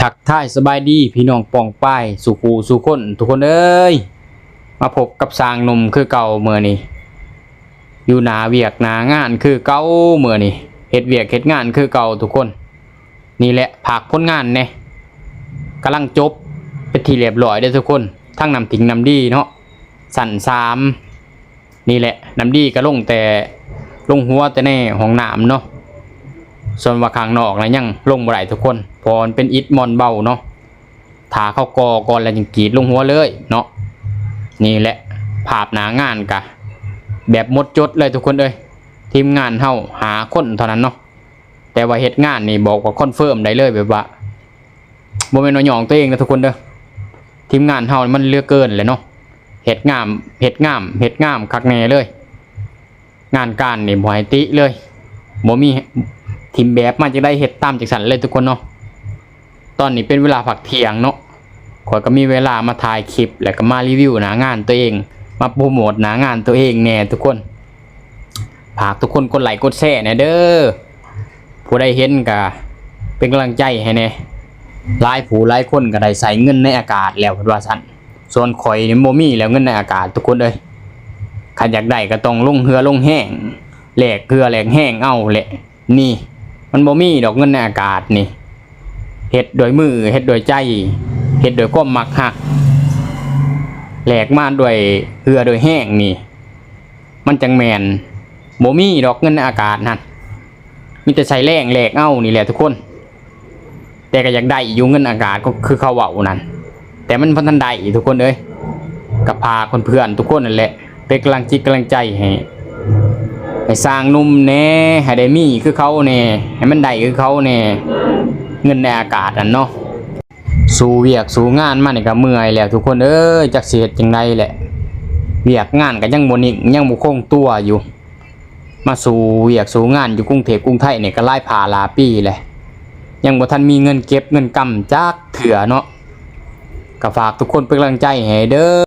ທັກທາຍສະບາຍດີພີ່ນ້ອງປ້ອງປາຍສູ່ຄູ່ສູ່ຄົນ ທຸກຄົນເອີຍ, ມາພົບກັບຊ່າງໜຸ່ມຄືເກົ່າມື້ນີ້ ຢູ່ໜ້າວຽກໜ້າງານຄືເກົ່າ. ມື້ນີ້ເຮັດວຽກເຮັດງານຄືເກົ່າທຸກຄົນ. ນີ້ແຫຼະ ພາກຜົນງານແດ່ ກຳລັງຈົບເປັນທີ່ລຽບລ້ອຍເດີ້ທຸກຄົນ, ທັງນ້ຳດິນນ້ຳດີເນາະ ຊັ້ນສາມ. ນີ້ແຫຼະ ນ້ຳດີກໍລົງແຕ່ ລົງຫົວແຕ່ໃນຫ້ອງນ້ຳເນາະ, ສ່ວນວ່າຂ້າງນອກນະຍັງລົງບໍ່ໄດ້ທຸກຄົນ ເພາະມັນເປັນອິດມອນເບົາເນາະ, ຖ້າເຂົາກໍ່ກ່ອນແລ້ວຈຶ່ງກຣີດລົງຫົວເລີຍເນາະ. ນີ້ແຫຼະ ພາບໜ້າງານກະແບບໝົດຈົດເລີຍທຸກຄົນເອີຍ, ທີມງານເຮົາຫ້າຄົນເທົ່ານັ້ນເນາະ, ແຕ່ວ່າເຮັດງານນີ້ບອກວ່າຄອນເຟີມໄດ້ເລີຍ ແບບວ່າ ບໍ່ແມ່ນວ່າຍ້ອງຕົວເອງນະທຸກຄົນເດີ້, ທີມງານເຮົາມັນເຫຼືອເກີນແຫຼະເນາະ, ເຮັດງາມ ເຮັດງາມ ເຮັດງາມຄັກແນ່ເລີຍ. ງານການນີ້ບໍ່ໃຫ້ຕິເລີຍ, ບໍ່ມີ ທີມແບບມາຈັ່ງໃດເຮັດຕາມຈັ່ງຊັ້ນເລີຍທຸກຄົນເນາະ. ຕອນນີ້ເປັນເວລາພັກທ່ຽງເນາະ, ຂ້ອຍກໍມີເວລາມາຖ່າຍຄລິບ ແລ້ວກໍມາຣີວິວໜ້າງານຕົວເອງ, ມາໂປຣໂມດໜ້າງານຕົວເອງແດ່ທຸກຄົນ. ຝາກທຸກຄົນກົດໄລກົດແຊແດ່ເດີ້, ຜູ້ໃດເຫັນກະເປັນກຳລັງໃຈໃຫ້ແດ່. ຫຼາຍຜູ້ຫຼາຍຄົນກໍໄດ້ໃຊ້ເງິນໃນອາກາດແລ້ວ ເພິ່ນວ່າຊັ້ນ, ສ່ວນຂ້ອຍນີ້ບໍ່ມີແລ້ວເງິນໃນອາກາດທຸກຄົນເອີຍ. ຄັນຢາກໄດ້ກໍຕ້ອງລົງເຮືອລົງແຮງ ແລກເຮືອແລກແຮງເອົາແຫຼະ. ນີ້ມັນບໍ່ມີດອກເງິນໃນອາກາດນີ້, ເຮັດດ້ວຍມື ເຮັດດ້ວຍໃຈ ເຮັດດ້ວຍຄວາມມັກຮັກ ແລກມາດ້ວຍເຮືອດ້ວຍແຮງນີ້ ມັນຈັ່ງແມ່ນ. ບໍ່ມີດອກເງິນໃນອາກາດຫັ້ນ, ມີແຕ່ໃຊ້ແຮງແລກເອົານີ້ແຫຼະທຸກຄົນ. ແຕ່ກໍຢາກໄດ້ຢູ່ເງິນອາກາດ ກໍຄືເຂົາເວົ້ານັ້ນ, ແຕ່ມັນບໍ່ທັນໄດ້ທຸກຄົນເອີຍ. ກໍຝາກເພື່ອນໆທຸກຄົນນັ້ນແຫຼະ ເປັນກຳລັງຈິດກຳລັງໃຈໃຫ້ ໃຫ້ຊ່າງໜຸ່ມແດ່, ໃຫ້ໄດ້ມີຄືເຂົາແດ່, ໃຫ້ມັນໄດ້ຄືເຂົາແດ່ ເງິນໃນອາກາດນັ້ນເນາະ. ສູ້ວຽກສູ້ງານມານີ້ກໍເມື່ອຍແລ້ວທຸກຄົນເອີຍ, ຈັກຊິເຮັດຈັ່ງໃດແຫຼະ. ວຽກງານກໍຍັງບໍ່ນິ່ງ ຍັງບໍ່ຄົງຕົວຢູ່. ມາສູ້ວຽກສູ້ງານຢູ່ກຸງເທບກຸງໄທນີ້ກໍຫຼາຍພາຫຼາຍປີແຫຼະ, ຍັງບໍ່ທັນມີເງິນເກັບເງິນກຳຈັກເທື່ອເນາະ. ກໍຝາກທຸກຄົນເປັນກຳລັງໃຈໃຫ້ເດີ້.